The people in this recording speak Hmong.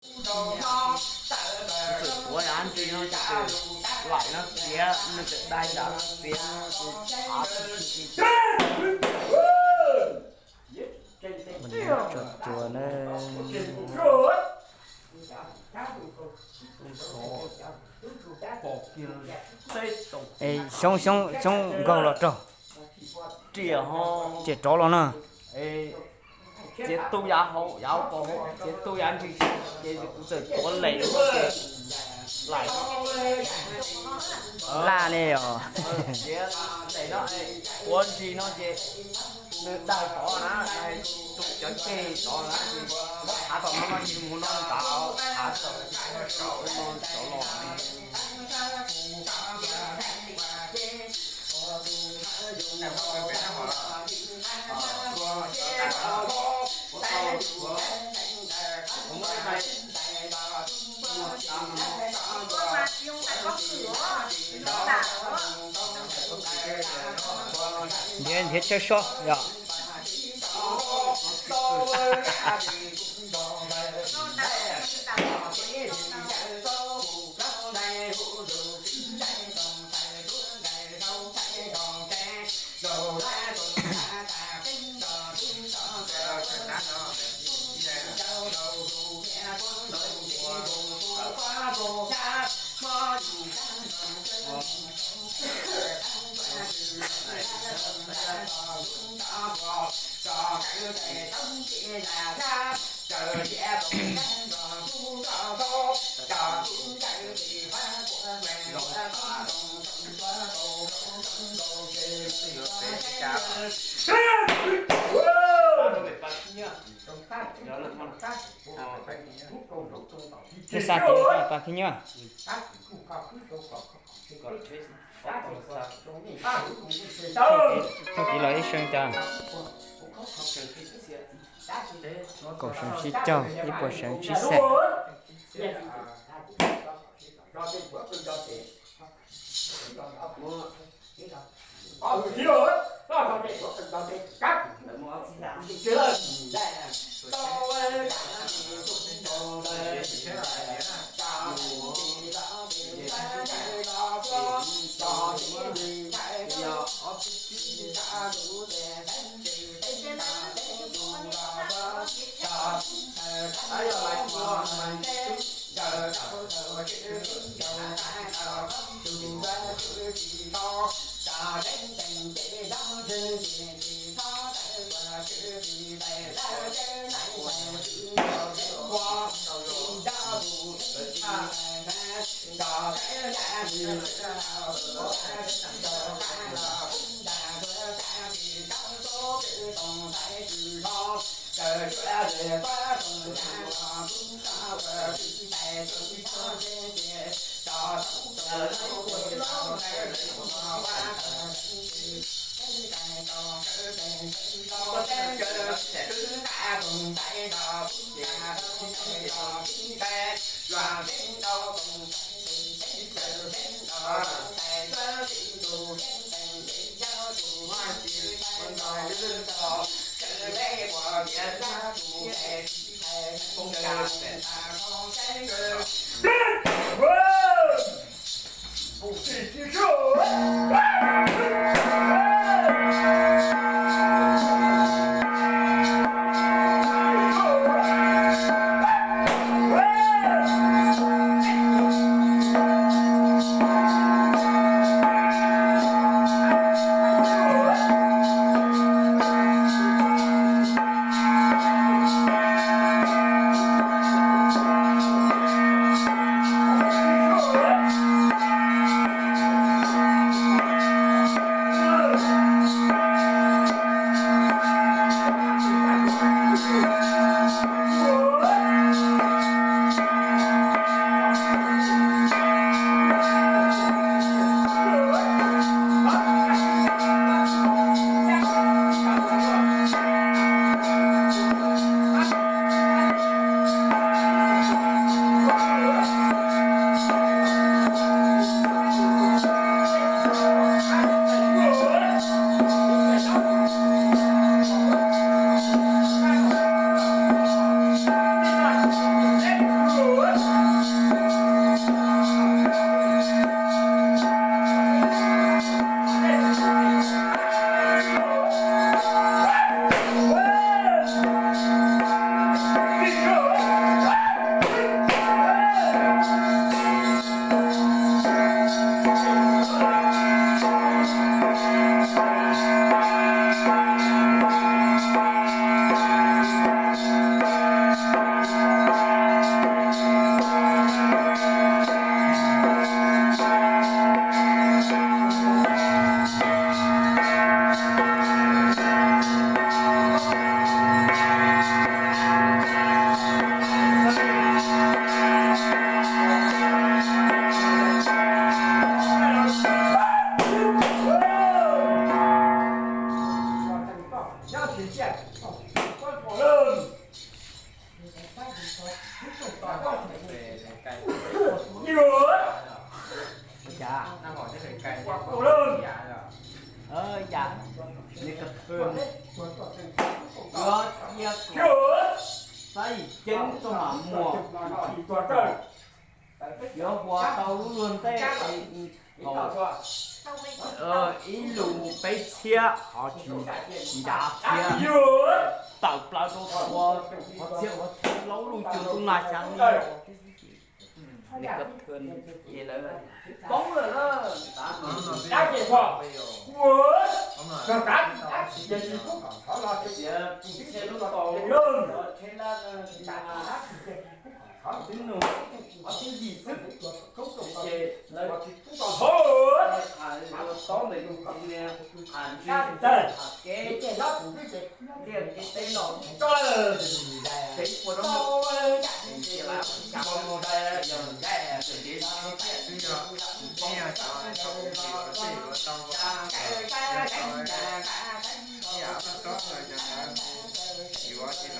Txawm tuav yav ntsis no ces laim no tiav, nws txawm dai nrad tiav no ces av tsis tsis tsis tso cua na. Xyoob xyoob xyoob nkaug los raug, riam ho, riam rov los na. Txiav tu yav hauv, yav hauv, txiav tu yav ntsis, ces kuv txawm tuav lem, lem laj ne os. Txiav lem no, tuav ntsis no ces nws daig tod na, daig tus cov ceg tod na, ces hav tom no no ces mus no nrad, hav tom no rov los. Nrhiav nrhiav tsawg sob yom. Twb xa kev pa khib nyiab. Thauj kev los ib seev cas. Kaum seev tsib caug, ib puas seev tsib xees. Ua cas? Yam, nws ka thwm, yuav cia saib ceeb rau mam muag, yuav ua tau lub luag ntej, ib lus peb txhiab ho tsis ncav thiab, tawm plaws rau qhov txhia qhov chaw laub lug cuag tub nas xya li. Nws ka thwm ces lawv poob lawm na. Txhia lub tau, tsheb lab, twb nug ob txhiab yim xwb, ces lawv hais ua tob ntawm yus tus niag, hais ntswg hais kev, tiaj kev teb los tsev ua rau mus, ces lawv ua cas yog kev xwb thiaj twb yog, twb yog cov tau ua tij ua tau ua, yam tsob ntawd cov ntawd yuav ces